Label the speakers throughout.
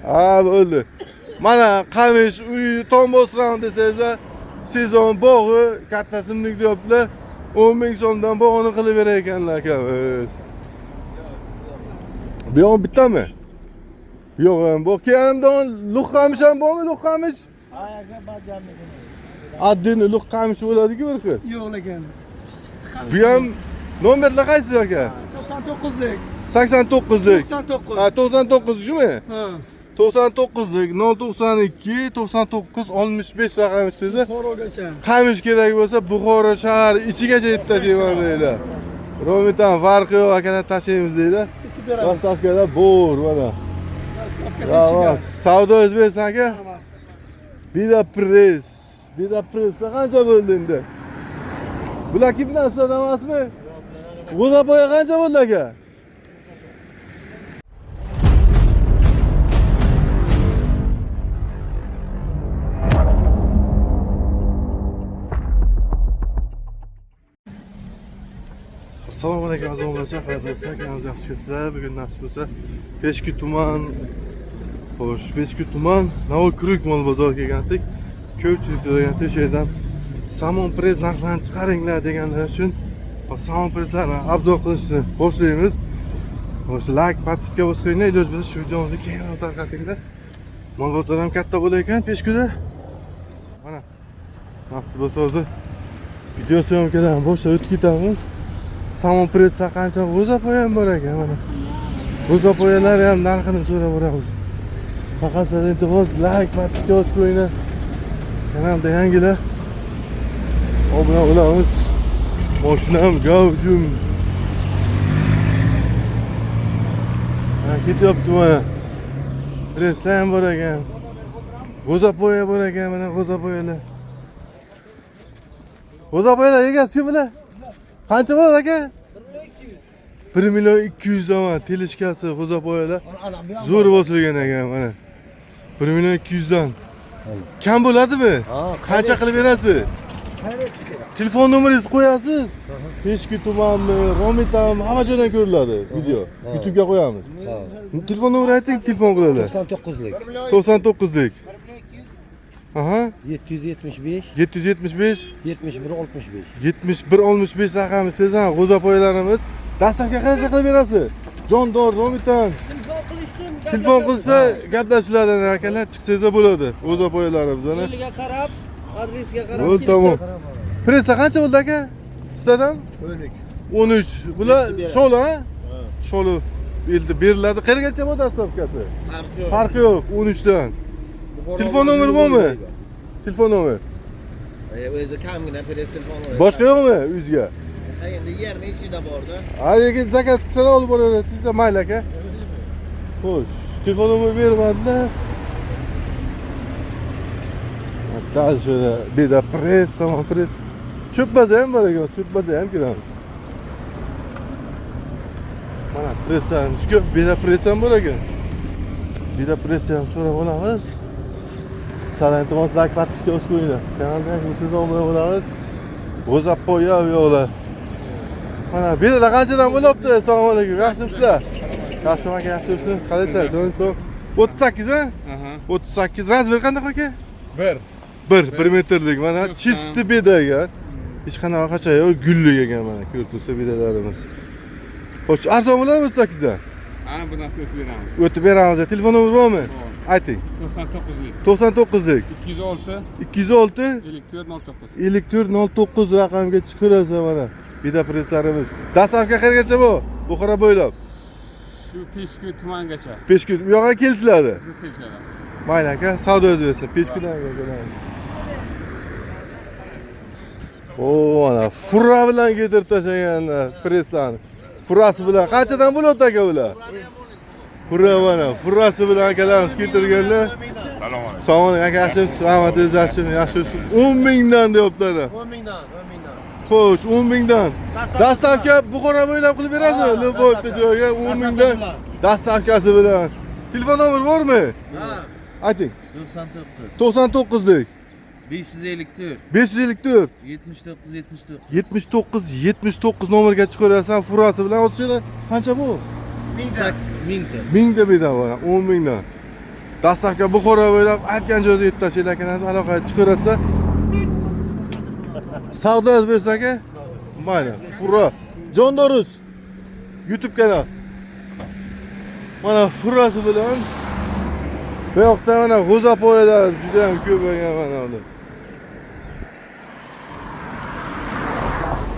Speaker 1: Ha, bo'ldi. Mana qamish uy tom bosiraman desangiz, sezon bog'i kattasimlik deyaptilar. 10 ming so'mdan bog'ini qilib berar ekanlar akamiz. Bu yoq bittami? Bu yoq ham bor. Keyin luq qamish ham bormi, luq qamish?
Speaker 2: Ha aka, bajarmagan.
Speaker 1: Addini luq qamish bo'ladi-ku bir xil.
Speaker 2: Yo'q lekin.
Speaker 1: Bu ham nomerlar qaysi aka?
Speaker 2: 99lik.
Speaker 1: 89lik.
Speaker 2: 99.
Speaker 1: Ha, 99 shumi?
Speaker 2: Ha.
Speaker 1: 99lik 092 99 65 raqami sizni.
Speaker 2: Buxorogacha.
Speaker 1: Qamish kerak bo'lsa Buxoro shahri ichigacha yetib tashlayman deydi. Romitan farqi yo'q akalar, tashlaymiz deydi.
Speaker 2: Yetib beramiz.
Speaker 1: Dostavkada bor mana.
Speaker 2: Dostavkasi
Speaker 1: Rahmat.
Speaker 2: ichiga.
Speaker 1: Savdo o'zbekiston aka. Bida press. Bida pressda qancha bo'ldi endi? Bular kimdan, sizlardan emasmi? G'o'zapoya qancha bo'ldi aka? Assalomu alaykum aziz obunachilar, qanaqasizlar? Kanalimizni yaxshi ko'rsizlar. Bugun nasib bo'lsa Peshku tuman, xo'sh, Peshku tuman Navoiy mol bozoriga kelgandik. Ko'pchilik so'ragan o'sha yerdan Samon press narxlarini chiqaringlar deganlar uchun Samon presslarni obzor qilishni boshlaymiz. Xo'sh, like, podpiska bosib qo'yinglar, iloji bo'lsa shu videomizni kengroq tarqatinglar. Mol bozori ham katta bo'lar ekan Peshkuda. Mana nasib bo'lsa o'zi video syomkadan boshlab o'tib ketamiz. Samon pressda qancha g'o'zapoya ham bor ekan mana. G'o'zapoyalar ham narxini so'rab boramiz. Faqat sizlardan iltimos like, podpiska bosib qo'yinglar. Kanalda yangilar. Obuna bo'lamiz. Mashinam gavjum. Ha, ketyapti mana. Pressa ham bor ekan. G'o'zapoya bor ekan mana g'o'zapoyalar. G'o'zapoyalar egasi kim bular? Qancha bo'ladi aka? 1 million 200 dan telishkasi g'o'zapoyalar. Zo'r bosilgan ekan mana. 1 million 200 dan. Kam bo'ladimi? Qancha qilib berasiz? Telefon nomeringizni qo'yasiz. Peshku tumanmi, Romitanmi, hamma joydan ko'riladi video. YouTube'ga qo'yamiz. Telefon nomeri ayting, telefon qiladilar.
Speaker 3: 99lik
Speaker 1: 99lik. Aha,
Speaker 3: 775
Speaker 1: 775
Speaker 3: 71 65
Speaker 1: 71 65 raqami siz ham g'o'zapoyalarimiz. Dastavka qancha qilib berasiz? Jondor, Romitan.
Speaker 4: Telefon qilishsin,
Speaker 1: Telefon qilsa gaplashiladi akalar, chiqsangiz bo'ladi. G'o'zapoyalarimiz mana.
Speaker 4: Yo'liga qarab, adresiga qarab
Speaker 1: Bo'ldi, tamom. Pressa qancha bo'ldi aka? Sizlardan?
Speaker 3: 13
Speaker 1: 13. Bular sholi, ha? Sholi eldi beriladi. Qayergacha bo'ldi dastavkasi? Farqi yo'q, 13 dan. Telefon nomeri bormi? Telefon nomeri.
Speaker 5: O'zi kamgina press telefon bor.
Speaker 1: Boshqa yo'qmi uyingizga?
Speaker 5: Ha, endi yerni ichida borda.
Speaker 1: Ha, lekin zakaz qilsalar olib boraverasiz, mayli aka. Xo'sh, telefon nomeri bermadilar. Дальше beda press, samon press. Cho'p baza ham bor ekan, cho'p baza ham kiramiz. Mana presslarimiz ko'p, beda press ham bor ekan. Beda press ham so'rab olamiz. Sizlardan iltimos like, podpiska bosib qo'yinglar. Kanalga yangi obuna bo'lamiz. G'o'zapoya bu yoqlar. Mana bedalar qanchadan bo'lyapti? Assalomu alaykum. Yaxshimisizlar? Yaxshimi aka, yaxshimisiz? Qalaysizlar? Joningiz sog'? 38 ha? 38 razmer qanaqa aka?
Speaker 6: 1.
Speaker 1: 1 metrlik mana chisti beda ekan. Hech qanaqa qacha yo'q, gullik ekan mana ko'rib tursa bedalarimiz. Xo'sh, arzon bo'ladimi 38 dan?
Speaker 6: Ana bu narsa o'tib beramiz.
Speaker 1: O'tib beramiz. Telefon nomeri bormi? Ayting.
Speaker 6: 99lik
Speaker 1: 99lik
Speaker 6: 206
Speaker 1: 206
Speaker 6: 54 09.
Speaker 1: 54 09 raqamga chiqarasiz mana. Beda presslarimiz. Dastavka qayergacha bu? Buxoro bo'ylab.
Speaker 6: Shu Peshku tumangacha.
Speaker 1: Peshku bu yoqqa kelishiladi.
Speaker 6: Bizni kelishadi.
Speaker 1: Mayli aka, savdo o'zi bersin. Peshkudan kelamiz. O, mana fura bilan keltirib tashlaganlar presslarni. Furasi bilan qanchadan bo'lyapti aka bular? Fura mana, furasi bilan akalarimiz keltirganlar.
Speaker 6: Salom alaykum.
Speaker 1: Assalomu alaykum aka, yaxshimisiz? Rahmat, o'zingiz yaxshimi? Yaxshimisiz? 10 mingdan deyaptilar.
Speaker 5: 10 mingdan, 10 mingdan.
Speaker 1: Xo'sh, 10 mingdan. Dastavka Buxoro bo'ylab qilib berasizmi? Любой joyga 10 mingdan dastavkasi bilan. Telefon nomeri bormi?
Speaker 5: Ha.
Speaker 1: Ayting.
Speaker 7: 99
Speaker 1: 99lik
Speaker 7: 554
Speaker 1: 554
Speaker 7: 79 79
Speaker 1: 79 79 nomerga chiqarasan furasi bilan. Hozir qancha bu?
Speaker 7: Mingta.
Speaker 1: Mingta bedan bor, 10 mingdan. Dastlabki Buxoro bo'ylab aytgan joyda yetib tashlaydi akalarimiz, aloqaga chiqaverasizlar. Savdoyingiz bo'lsa aka? Mayli. Fura. Jondoruz. YouTube kanal. Mana furasi bilan bu yoqda mana g'o'zapoyalar juda ham ko'p ekan mana ular.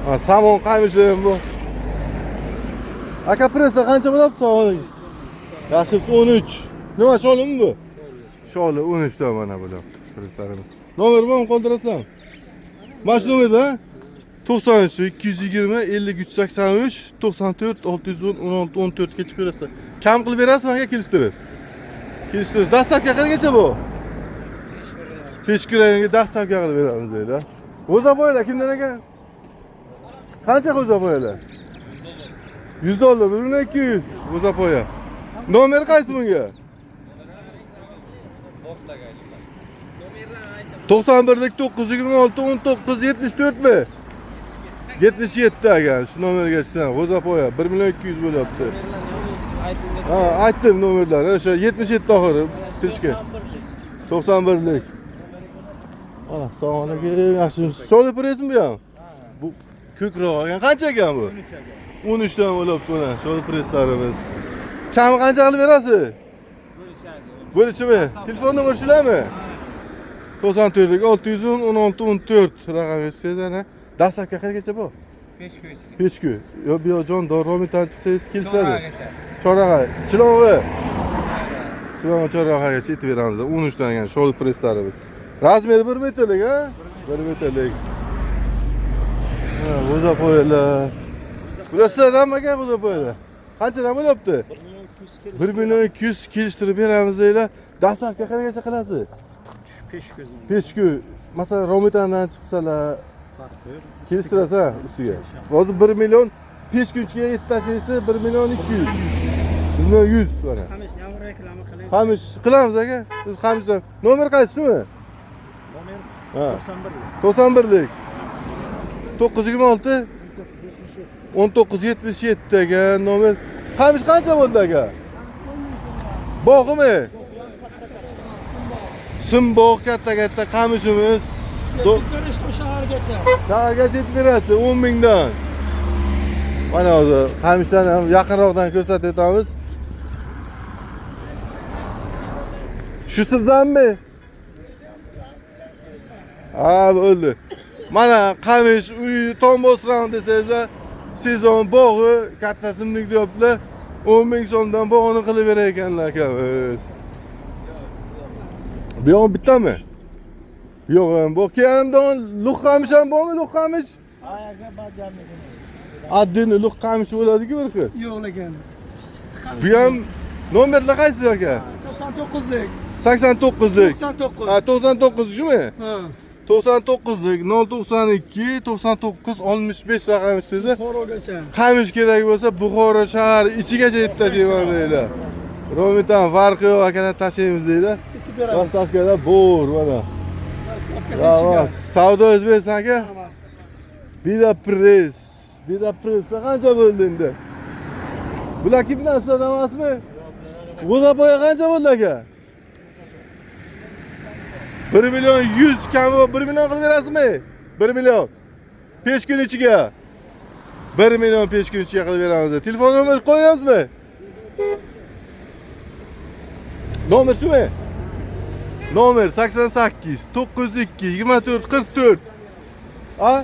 Speaker 1: Ha, samon qamishlar ham bu. Aka, pressa qancha bo'lyapti somon? Yaxshi, 13. Nima, sholimi bu? Sholi 13 dan mana bo'lyapti presslarimiz. Nomer bormi, qoldirasan? Mana shu nomerda, ha? 93 220 53 83 94 610 16 14 ga chiqaverasiz. Kam qilib berasizmi aka, kelishtirib? Kelishtirib. Dastlabki qayergacha bu? Peshku rayoniga dastlabki qilib beramiz deydi. G'o'zapoyalar kimdan ekan? Qancha g'o'zapoyalar? 100 dollar, 1200 g'o'zapoya. Nomer qaysi bunga? 91lik 926 19 74 mi? 77 aka, shu nomerga chiqsan, g'o'zapoya 1 million 200 bo'lyapti. Ha, aytdim nomerlarni, o'sha 77 oxiri tirishga. 91lik. Ana, assalomu alaykum, yaxshimisiz? Sholi presmi bu ham? Bu ko'kroq ekan, qancha ekan bu? 13 dan bo'lyapti mana sholi presslarimiz. Kami qancha qilib berasiz? Bo'lishimi? Telefon nomeri shularmi? 94lik 610 16 14 raqam eshitsangiz ana. Dastlabki qayergacha bu? Peshku. Yo, bu yoq Jondor, Romitan chiqsangiz kelishadi. Chorraha, Chilong'i. Chilong'i Chorrahagacha yetib beramiz. 13 dan ekan shol presslarimiz. Razmeri 1 metrlik, ha? 1 metrlik. Ha, g'o'zapoyalar. Bular sizlardanmi aka g'o'zapoyalar? Qanchadan bo'lyapti? 1 million 200 kelishtirib beramiz deylar. Dastlabki qayergacha qilasiz? Peshku. Masalan, Romitandan chiqsalar kelishtirasan ustiga. Hozir 1 million peshkunchiga yetib tashlaysiz, 1 million 200. 1 million 100 mana.
Speaker 2: Qamish nima reklama qiling.
Speaker 1: Qamish qilamiz aka. Biz qamishdan. Nomer qaysi shumi?
Speaker 2: Nomer
Speaker 1: Ha.
Speaker 2: 91.
Speaker 1: 91lik. 926 1977 aka nomer. Qamish qancha bo'ldi aka? Bog'imi? Simbog' katta-katta qamishimiz.
Speaker 2: Berish shahargacha.
Speaker 1: Shahargacha yetib berasiz 10 mingdan. Mana hozir qamishlarni ham yaqinroqdan ko'rsatib o'tamiz. Shu sizdanmi? Ha, bo'ldi. Mana qamish uy tom bosiraman desangizlar, sezon bog'i katta simlik deyaptilar. 10 ming so'mdan bog'ini qilib berar ekanlar akamiz. Bu yoq bittami? Yo'q, ham bu keyin luq qamish ham bormi, luq qamish?
Speaker 2: Ha, aka, bajarmagan.
Speaker 1: Addini luq qamish bo'ladi-ku bir xil.
Speaker 2: Yo'q lekin.
Speaker 1: Bu ham nomerlar qaysi aka?
Speaker 2: 99lik.
Speaker 1: 89lik.
Speaker 2: 99.
Speaker 1: Ha, 99 shumi?
Speaker 2: Ha.
Speaker 1: 99lik 092 99 65 raqami sizni.
Speaker 2: Buxorogacha.
Speaker 1: Qamish kerak bo'lsa Buxoro shahri ichigacha yetib tashlayman deydi. Romitan farqi yo'q akalar, tashlaymiz deydi.
Speaker 2: Yetib beramiz.
Speaker 1: Dostavkada bor mana.
Speaker 2: Dastavkasi
Speaker 1: Rahmat.
Speaker 2: ichiga.
Speaker 1: Savdo o'zbekiston aka.
Speaker 2: Tamam.
Speaker 1: Bida press. Bida press qancha bo'ldi endi? Bular kimdan, sizlardan emasmi? G'o'zapoya qancha bo'ldi aka? 1 million 100 kami 1 million qilib berasizmi? 1 million. 5 kun ichiga. 1 million 5 kun ichiga qilib beramiz. Telefon nomer qo'yamizmi? Nomer shumi? Nomer 88 902 24 44. A?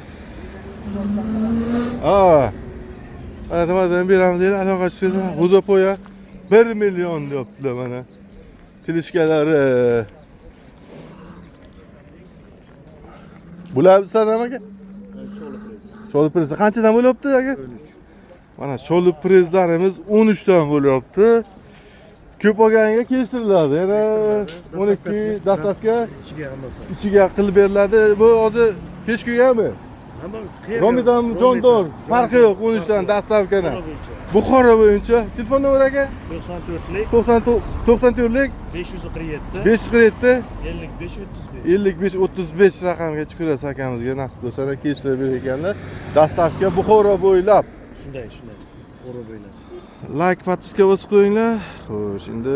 Speaker 1: Ha. Mana nimadan beramiz deydi, aloqa chiqsa g'o'zapoya 1 million deyaptilar mana. Tilishkalari. Bular sizlardan aka? Sholi press qanchadan bo'lyapti aka? Mana sholi presslarimiz 13 dan bo'lyapti. Ko'p olganiga kelishtiriladi. Yana 12 dastlabki
Speaker 3: ichiga hammasi.
Speaker 1: Ichiga qilib beriladi. Bu hozir pechkagami? Romidan Jondor farqi yo'q, 13 dan dastlabkini. Buxoro bo'yicha telefon nomeri aka?
Speaker 8: 94lik
Speaker 1: 94lik
Speaker 8: 547
Speaker 1: 547
Speaker 8: 55 35.
Speaker 1: 55 35 raqamga chiqarasiz akamizga, nasib bo'lsa ana kelishtirib berar ekanlar. Dastlabki Buxoro bo'ylab.
Speaker 8: Shunday, shunday. Buxoro bo'ylab.
Speaker 1: Like, podpiska bosib qo'yinglar. Xo'sh, endi